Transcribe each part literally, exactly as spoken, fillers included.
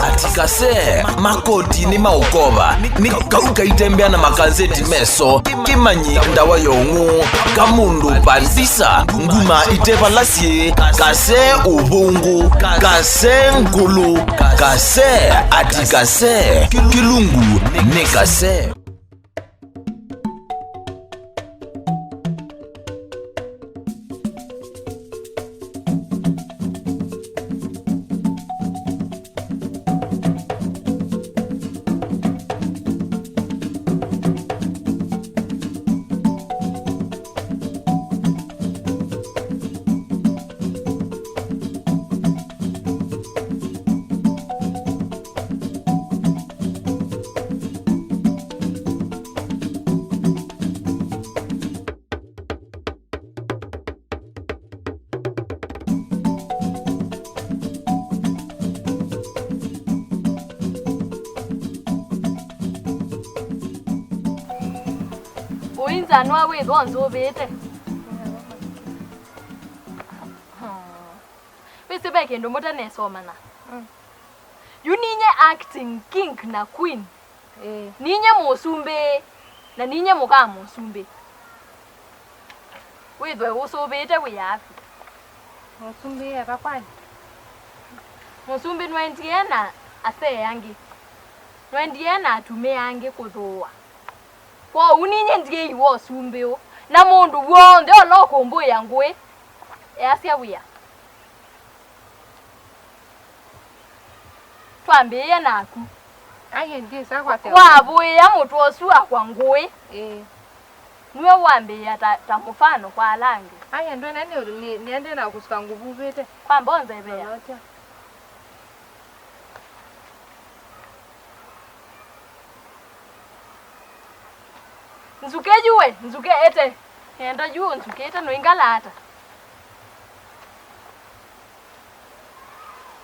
Ati kase, makoti nĩ maũkova, nĩ kau kaitembea na makazeti meso, kĩmanyi ndawa ya ũng'ũ, kamũndũ pandisa, nguma itevalasye, kase ũvũngũ, kase ngũlũ, kase, ati kase, kĩlungu nĩ kase. Ũinza nwa wĩthwa ũnzũvĩĩte. Wĩsĩ ve kĩndũ mũtanesomana. Mm. Yu ninye acting king na queen. Ĩĩ. Ninye mũsumbĩ, na ninye mũka mũsumbĩ. Wĩthwe ũsũvĩĩte wĩa api? Mũsumbĩ eva kwani? Mũsumbĩ nũendie na asee angĩ. Nũendie na atumĩa angĩ kũthũũa. Kwoou ninye ndiĩiwa ũsumbĩ ũũ. Na mũndũ w'onthe ũla ũkũmbũĩa ngũĩ, easya wĩa. Twambĩĩe naku. Aye, ndyĩsa kwasya. Wavũĩa mũtwe ũsu wakwa ngũĩ. Ĩĩ. Nue wambĩĩa ta, ta mũfano kwa ala angĩ. Aye, ndwene nĩ, nĩ, nĩendee na kũsuka ngũvuvĩte. Kwamba ũnzevea. Nzũke yu we, nzũke ete. Enda yu nzũke ete, nũingala ata?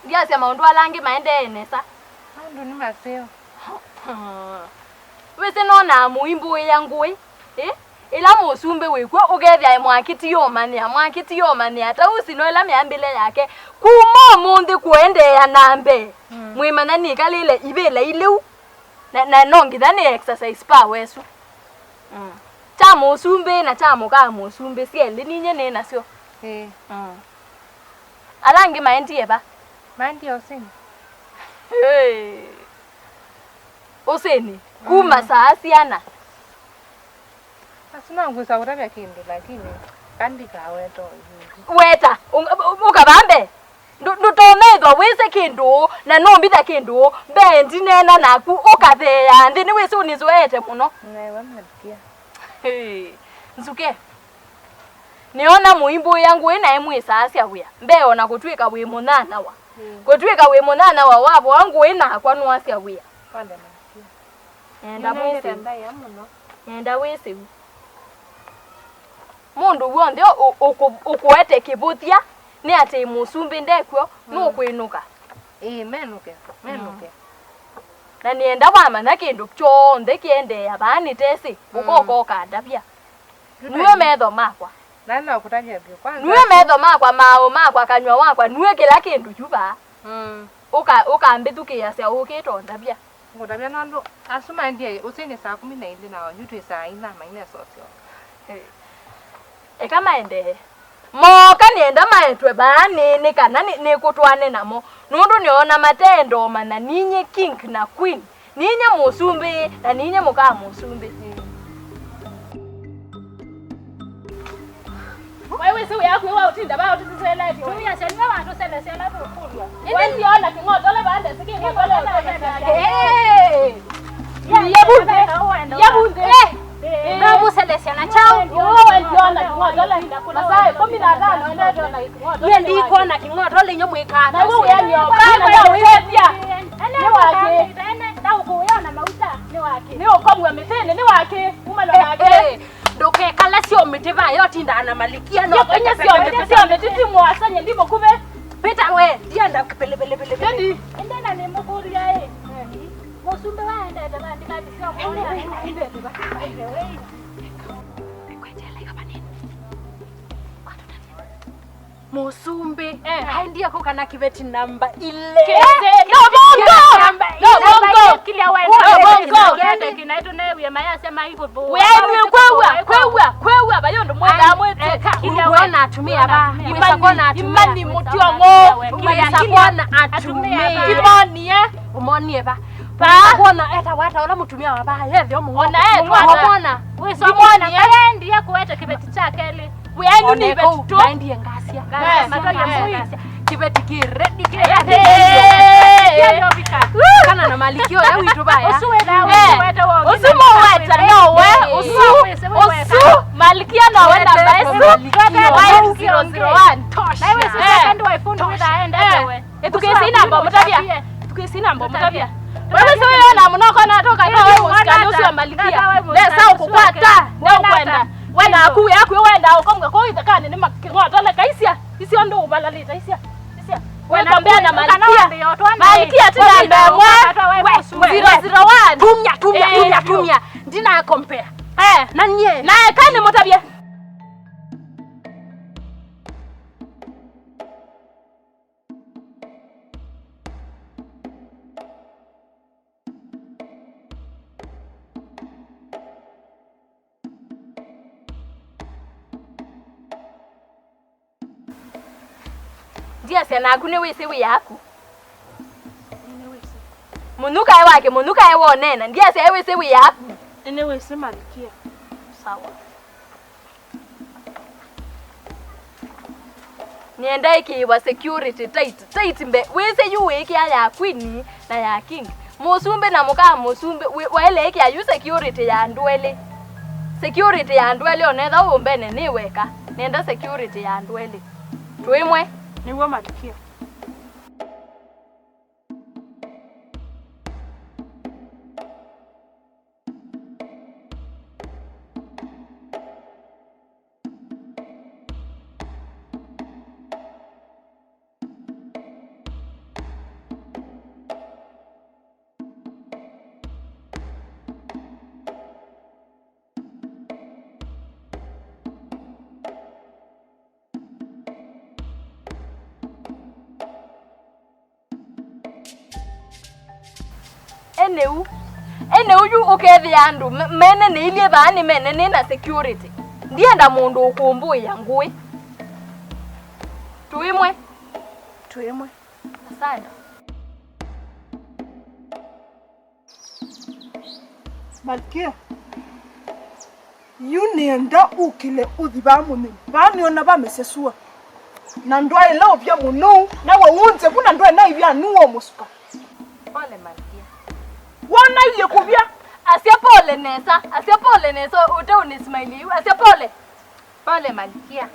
Ndiasya maũndũ ala angĩ maendee nesa. Maũndũ nĩ maseo. Wĩsĩ nonaa mũimbũĩa ngũĩ, ĩ? Ĩla mũsumbĩ wĩkw'o, ũkethĩa mwaki ti ũmanyĩa, mwaki ti ũmanyĩa, ta ũsino ĩla mĩambĩle yake. Kuma ũmũnthĩ kũendeea na mbee, mm, mwĩmanya nĩkalĩle ivĩla ilĩu, na, na no nginya nĩ exercise power ĩsu. Mm. Kya mũsumbĩ na kya mũka mũsumbĩ syelĩ ninye nĩ nasyo. Ĩĩ. Mm. Ala angĩ maendie va? Maendie ũsini. Hey. Ũsini. Kuma, mm, saa siana? Asu no ngwĩsa kũtavya kĩndũ, lakini kandikaweta oyu. Weta, ũ-, ũ-, ũkavambe. Ndũ-, ndũtonya ĩthwa wĩsĩ kĩndũ, na nũmbitha kĩndũ, mbee ndineena naku, ũkatheea nthĩ, nĩwĩsĩ ũnĩzoete mũno. Nawe malikia. Hey, nzũke. Nĩona mũimbũĩa ngũĩ naĩ mwĩsaasya wĩa, mbee ona kũtw'ĩka wĩ mũnyanyawa. Mm. Kũtw'ĩka wĩ mũnyanyawa wavoa ngũĩ nakwa nũasya wĩa. Kwanda malikia. Nenda wĩsĩ. Nĩnendete ndaĩa mũno. Nenda wĩsĩ. Mũndũ w'onthe ũ-, ũkũ-, ũkũete kĩvũthya nĩ atĩ mũsumbĩ ndekw'o, mm, nũkwĩnũka. Ĩĩ, menũke, menũke. Mm. Na nĩenda wamanya kĩndũ kyonthe kĩendeea vaa nĩtesĩ, mm, ũkoka ũkandavya. Nue metho makwa. Na no kũtavya vyũ. Kwanza nue metho makwa, maaũ makwa, kanyw'a wakwa, nue kĩla kĩndũ yu vaa. Mm. Ũka-, ũkambĩthukĩĩasya ũkĩte ũndavya. Ngũtavya nũndũ asu maendie ũsini saa kũmi na ilĩ na yu twĩ saa ina mainesosyoka. Eh. Eka maendee. Mooka nĩenda maetwe vaa nĩ, nĩ kana nĩ, nĩkũtwaane namo. Nũndũ nĩona mateenda ũmanya ninye king na queen. Ninye mũsumbĩ, na ninye mũka mũsumbĩ. Wai wĩsĩ wĩa waku wa ũtinda vaa ũtũseleetye. Tũiasya nĩwe watũselesya ala tũkũlw'a. Ĩndĩ ndiona kĩng'otole vaa ndesĩ kĩng'otole. Hey! Yavunde. Yavunde. Eh! Ndamũselesya na kyaũ? Ndiona kĩng'otole. Masaa ĩkũmi na atano ene ndiona kĩng'otole. Niĩ ndikwona kĩng'otole inyuĩ mwĩkaa. Na wĩ wĩa nĩoka na ndaũtethya. Nĩ wakĩ? Ndaũkũũya na mauta. Nĩ wakĩ? Nĩ ũkomw'a mĩtĩnĩ, nĩ wakĩ? Umana nake. Eh, eh. Ndũkekale syo mĩtĩ vaa yotindaa na malikia no. Nĩ syo mĩtĩ, syo mĩtĩ ti mwasanye ndi mũkuvĩ. Pita we, ndienda pele, pele, pele, pele. Ĩndĩ. Ĩndĩ na nĩmũkũlya ĩ. Mũsumbĩ waendete vaa ndikati syo mwana. Ĩndĩ, ĩndĩ, by the way. Kwetela iva vanini. Mũsumbĩ. Eh. Aendie kũka na kĩveti namba ilĩ. Kĩveti. No bongo! Namba ilĩ. No bongo! Kĩla wenda. No bongo! Kĩveti kĩna ĩtũnewie mayasya maikũ. Wewe kwĩw'a, kwĩw'a, kwĩw'a, vayo ndo mwenda mwĩtĩ. Eka, kĩla wenda. Ũkwona atumĩa va. Imani, imani mũtiongo. Imani kwona atumĩa. Imonie. Ũmonie va. Vaa. Wona eta wata ũla mũtumĩa wa vaa, yethe ũmũwona. Ona etwa. Ũmwona. Wĩsomona. Ndimonie. Kaendie kũete kĩveti kya kelĩ. Wĩainyu nĩ vetu. Naendie ngasya. Ngasya. Matonya mũisya. Kĩveti kĩ ready, kĩ ready. Hey. Kana na malikio ya witũ vaya. Ũsu wĩtha, eh, ũsu weta wa ũsu mũweta, no we, ũsu, ũsu, malikia no we namba ĩsu. Five zero zero one. Tosha. Na iwe sasa kandi wa ifundu wĩtha aenda we. Ĩtukĩsĩ namba mũtavya. Ĩtukĩsĩ namba mũtavya. Wewe sio wewe na mũnoko na toka na wewe mũsikani ũcio malikia. Nesa ũkũkwata. Ndio kwenda. Wenda aku yaku wenda ũkomwe kwa ithakanĩ nĩ makĩng'ota na kaisia. Icio ndo ubalalita isia. Isia. Wewe kombea na malikia. Malikia tena mbemwe. Zero zero one. Tumia, tumia, tumia, tumia. Ndina compare. Eh. Na nie. Na ekani mũtavya. Ndiasya naku nĩwĩsĩ wĩ yaku. Nĩnĩwĩsĩ. Mũnukae wake, mũnukae wonena. Ndiasya ewĩsĩ wĩ yaku. Nĩnĩwĩsĩ Malikia. Sawa. Nĩenda ĩkĩĩwa security tight, tight mbe. Wĩsĩ yu wĩkĩa ya queen na ya king. Mũsumbĩ na mũka mũsumbĩ, wĩ-, waĩle ĩkĩa yu security ya andũ elĩ. Security ya andũ elĩ, onetha ũmbene nĩ weka. Nĩenda security ya andũ elĩ. Twĩmwe. Nĩw'o Malikia. Eneu, eneu yu ũkethĩa andũ me-, meneneilyĩ vaa nĩmenenei na security. Ndienda mũndũ ũkũmbũĩa ngũĩ. Tũĩmwe. Tũĩmwe. Asante. Malkia, yu nĩenda ũkĩle ũthi vaa mũnini. Vaa nĩona vamesesua. Na ndwaĩle ũvya mũnou, nawe wũnze vu na ndwaĩle ivya nũũ mũsuka. Pole, Malkia. Wonailyĩ kũvya? Asya pole nesa, asya pole nesa, ũte ũnismailie yu, asya pole. Pole, Malkia.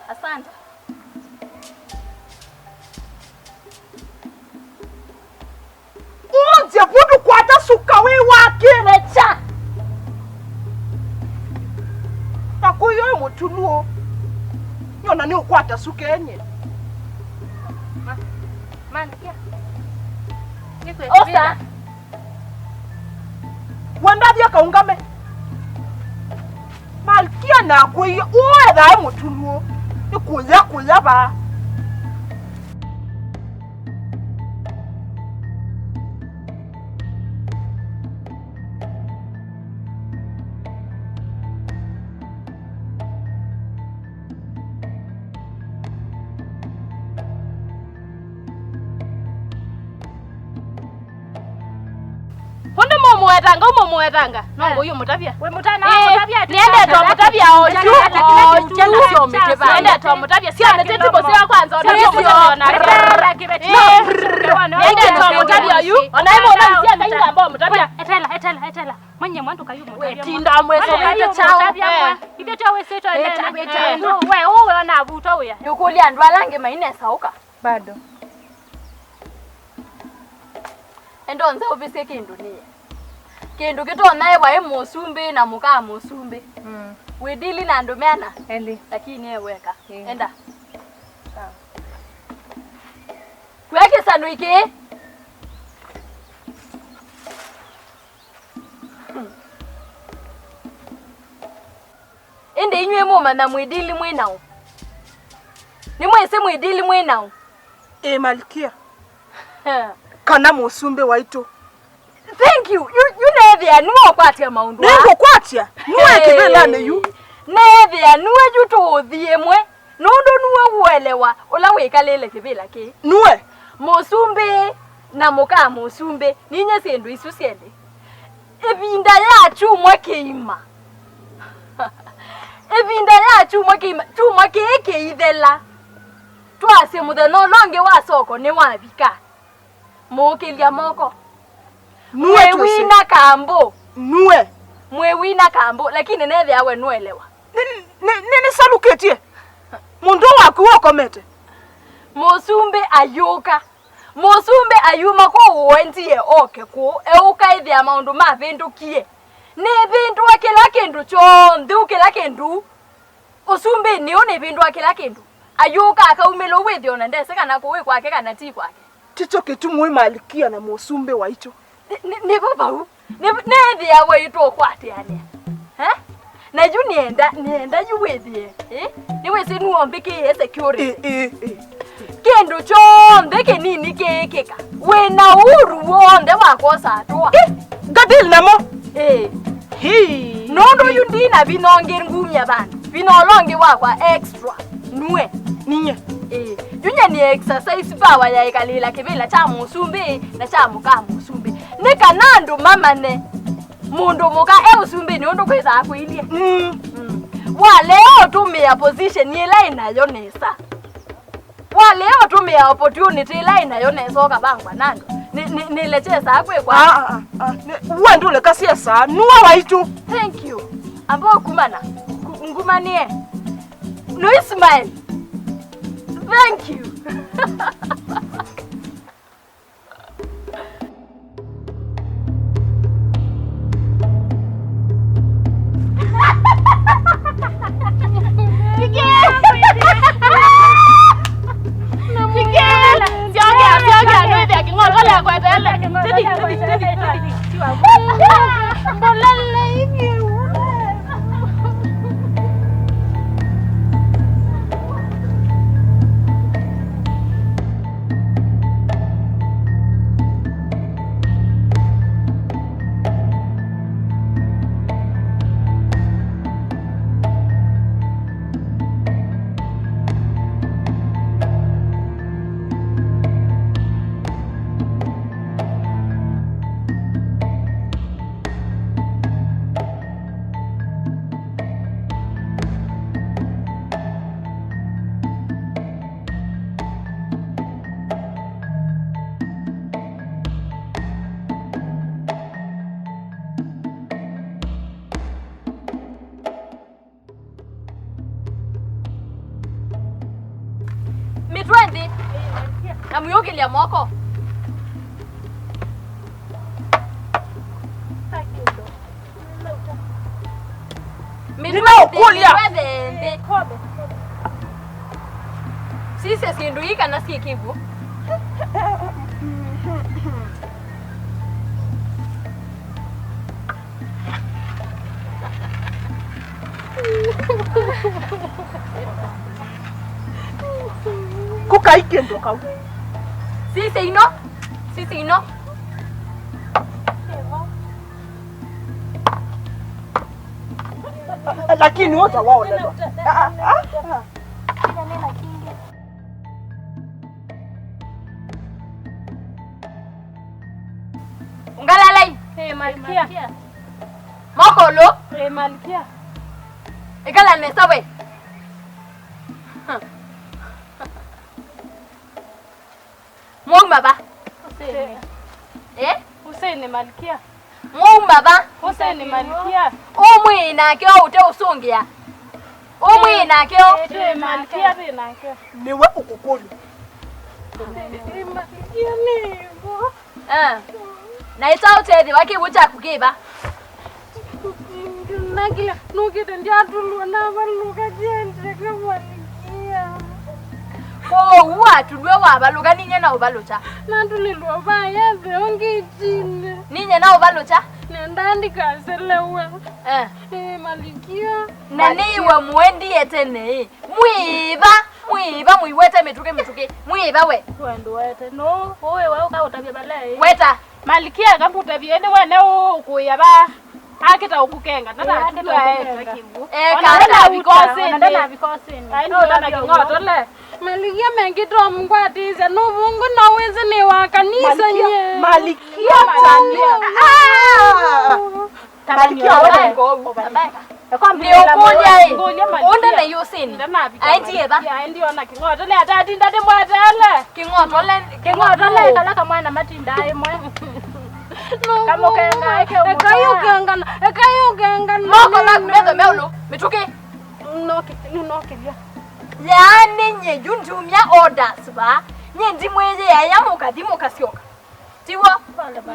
Asante. Ũnzye vũndũ kwata suka wĩ wake. Recha. Na kũyũ mũtuluo. Nyona nĩ ũkwata suka enye. Ma-, Malkia. Osa. Wendavya kaũngame. Malkia nakwĩie ũethae mũtuluo nĩ kũya kũya vaa. Ũndũ mũmũwetanga, ũmũmũwetanga. No ngũyũ mũtavya. We mũtana mũtavya. Nĩendetwa mũtavya oyu. Oyu. Nĩendetwa mũtavya. Sio mĩtĩ tibo sio kwanza, ũtavya mũtavya ona. Nĩendetwa mũtavya oyu. Ona ĩmwe ũnaisia kaingamba mũtavya. Etela, etela, etela. Mwenye mwandu kayu mũtavya. Wetinda mwesomete chao. Ithe cha wesito. Etela. We, uwe ona vuto uya. Nĩũkũlya andũ ala angĩ mainesaũka. Bado. Enda ũnzaũvĩsye kĩndũ nĩye. Kĩndũ kĩtonya ĩwa ĩ mũsumbĩ na mũka mũsumbĩ. Mm. Wĩdili na andũ meana? Elĩ. Lakini e weka. Ĩĩ. Enda. Sawa. Kwĩa kĩsano ikĩ. Ĩndĩ Inyw'ĩ mũmanya mwĩdili mwĩ naũ? Nĩmwĩsĩ mwĩdili mwĩ naũ? Ĩ, Malikia. Kana mũsumbĩ waitũ. Thank you. Yu, yu neethĩa nue ũkwatya maũndũ aa. Nĩngũkwatya. Nue kĩvĩlanĩ yu. Neethĩa nue yu tũũthi ĩmwe. Nũndũ nue ũelewa ũla wĩkalĩle kĩvĩla kĩĩ. Nue. Mũsumbĩ na mũka mũsumbĩ, ninyie syĩndũ isu syelĩ. Ĩvinda ya kyumwa kĩima. Ĩvinda ya kyumwa kĩima, kyumwa kĩĩ kĩithela. Twasye mũthenya ũla ũngĩ wa soko nĩwavika. Mũũkĩlya moko. Nue twĩsĩ. Mwĩwina kambũ. Nue. Mwĩwina kambũ, lakini nethĩa we nũelewa. Nĩ, nĩ, nĩ, nĩsalukĩtye. Mũndũ waku ũkomete. Mũsumbĩ ayũka. Mũsumbĩ ayuma kũũ ũendie oke kũũ, eũka ĩthĩa maũndũ mavĩndũkie. Nĩvĩndũa kĩla kĩndũ kyonthe, kĩla kĩndũ. Ũsumbĩnĩ ũũ nĩvĩndũa kĩla kĩndũ. Ayũka akaumĩla ũu wĩthĩa ona ndesĩ kana kũũ ĩ kwake kana ti kwake. Tĩkyo kĩtumu ĩ Malikia na mũsumbĩ waitũ. Nĩ, nĩ, nĩvo vau. Nĩ, nĩthĩa waitũ ũkwatĩanĩa. Eh? Na yu nĩenda, nĩenda yu wĩthĩe. Eh? Nĩwĩsĩ nũombĩkĩĩe security. Ĩ, ĩ, ĩ. Kĩndũ kyonthe kĩnini kĩĩkĩka. Wĩna uhuru w'onthe wa kwosa atũa. Ĩ, ngathili namo. Ĩ. Hii. Nũndũ yu ndina vinya ũngĩ ngumya vandũ. Vinya ũla ũngĩ wakwa extra. Nue. Ninyie. Ĩ. Yu nye nĩ exercise power ya ĩkalĩla kĩvĩla kya mũsumbĩ na kya mũka mũsumbĩ. Nĩ kana andũ mamanye. Mũndũ mũka e ũsumbĩnĩ ũndũ kwĩthaa kũilye. Mm. Mm. Walea ũtũmĩa position ĩla ĩnayo nesa. Walea ũtũmĩa opportunity ĩla ĩnayo nesa ũkavangwa na andũ. Nĩ, nĩ, nĩlechesaa kwĩkwa. Ah, ah, ah, ah. Nĩ, uwe ndũleka syesa. Nua waitũ. Thank you. Amba ũkumana. Ku-, ngumanie. No smile. Thank you. Mĩtwe nthĩ. Na mũyũkĩlya moko. Mĩtwe nthĩ, nĩnaũkũlya. Mĩtwe nthĩ. Sisye syĩndũ ii kana syĩ kĩw'ũ. Kũkai kĩndũ kau. Sisya ino. Sisya ino. Lakini wote waolewa. Ah, ah, ah. Ũngalalai. Ee, Malkia. Moko ĩũlũ. Ee, Malkia. Ĩkala nesa we. Mwauma va? Ũsĩnĩ. Eh? Ũsĩnĩ, Malkia. Mwauma va? Ũsĩnĩ, Malkia. Ũmwĩĩ nake o ũteũsũngĩa. Ũmwĩĩ nake o. Ĩĩ, Malkia, twĩ nake. Nĩwe ũkũkũlya. Ĩĩ, Malkia, nĩvo. Ah. Na ĩta ũtethĩwa kĩw'ũ kyaku kĩva? Nakila, nũkĩte ndyatulwa navalũka kyendeka Malkia. Kwoou watulwe wavalũka, ninye na ũvalũkya. Natulilwa vaya theo ngĩtinĩ. Ninye na ũvalũkya. Nenda ndikaselewe. Eh. Ĩĩ, Malikia. Na nĩiwe mũendie tene ĩ. Mwĩva, mwĩva, mũiwete mĩtũkĩ, mĩtũkĩ. Mwĩva we. Wendũete. No, ũĩ we ũkaũtavya vala ĩ. Weta. Malikia akamũtavya ĩndĩ wene ũkũĩa va. Akĩta ũkũkenga, ndatatuaeta kĩw'ũ. Eka, ona we ndanavikosĩnĩ. Ai, nĩ ũtana kĩng'otole. Malikia mengĩtwa mkwatĩsya nũvũngũ na wĩsĩ nĩ wa kanisa nye. Malikia, Malikia. Ah! Malikia, wewe. Nĩ ũkũlya ĩ. Ngũlya Malikia. Ũnde na yũsĩnĩ. Aendie va? Aendie ona kĩng'otole atatinda ndĩmwatele. Kĩng'otole, kĩng'otole kala kamwana matinda ĩmwe. Kamũkenga, eke ũmũtwaa. Ekai ũkengana, ekai ũkengana. Moko maku metho meũlũ, mĩtũkĩ. Nũnokĩlya. Yaani nye yu ndiumya orders va. Nye ndimwĩyĩaĩa mũkathi mũkasyoka. Tiw'o?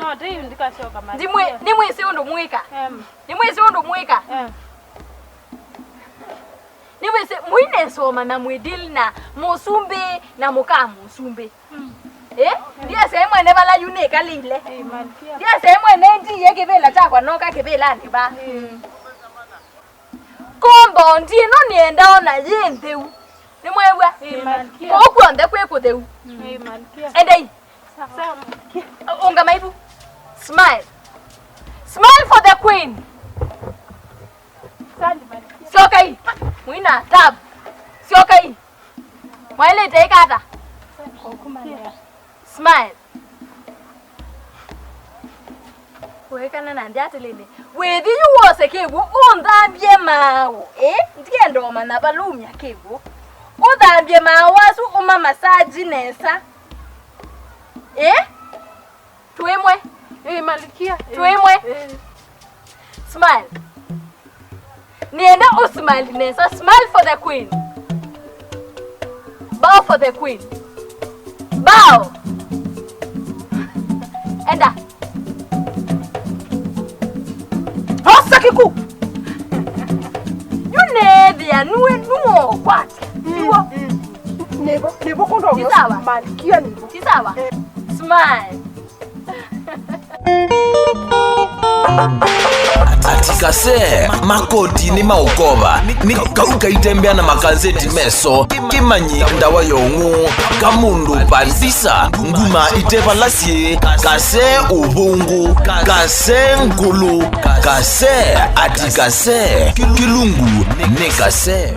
No, ti ndikasyoka, Malikia. Ndimwĩ-, nĩmwĩsĩ ũndũ mwĩka. Em. Nĩmwĩsĩ ũndũ mwĩka. Em. Nĩwĩsĩ, mũinesa ũmanya mwĩ deal na mũsumbĩ na mũka mũsumbĩ. Mm. Eh? Ndiasya mwene vala yu nĩkalĩile. Ĩĩ, Malikia. Ndiasya mwene ndiye kĩvĩla kyakwa noka kĩvĩlanĩ va. Mm. Compound ĩno nĩenda ona yĩ ntheu. Nĩmwew'a? Ĩĩ, Malikia. Kũu kw'onthe kwĩ kũtheu. Mm. Ĩĩ, Malikia. Endei. Sawa. Ũngamai vu. Smile. Smile for the queen. Syokai. Mwina tabu. Syokai. Mwaĩlĩte ĩka ata? Smile. Wĩkana na nthĩ atĩlĩnĩ. Wĩthi yu wose kĩw'ũ ũnthambye maaũ. Ĩ? Ndienda ũmanya valumya kĩw'ũ. Ũthambye maaũ asu ũmamasaji nesa. Ĩ? Twĩmwe. Ĩĩ, Malikia. Twĩmwe. Ĩĩ. Smile. Nĩenda ũsmile nesa. Smile for the queen. Bow for the queen. Bow. Enda. Osa kĩkũ. Yu nethĩa nue nuokwata. Nĩvo, nĩvo kũndũ. Ti sawa. Malikia nĩvo. Ti sawa. Eh. Smile. Ati kase, makoti nĩ maũkova, nĩ kau kaitembea na makazeti meso, kĩmanyi ndawa ya ũng'ũ, kamũndũ pandisa, nguma ite vala syĩ, kase ũvũngũ, kase ngũlũ, kase, ati kase, kĩlungu nĩ kase.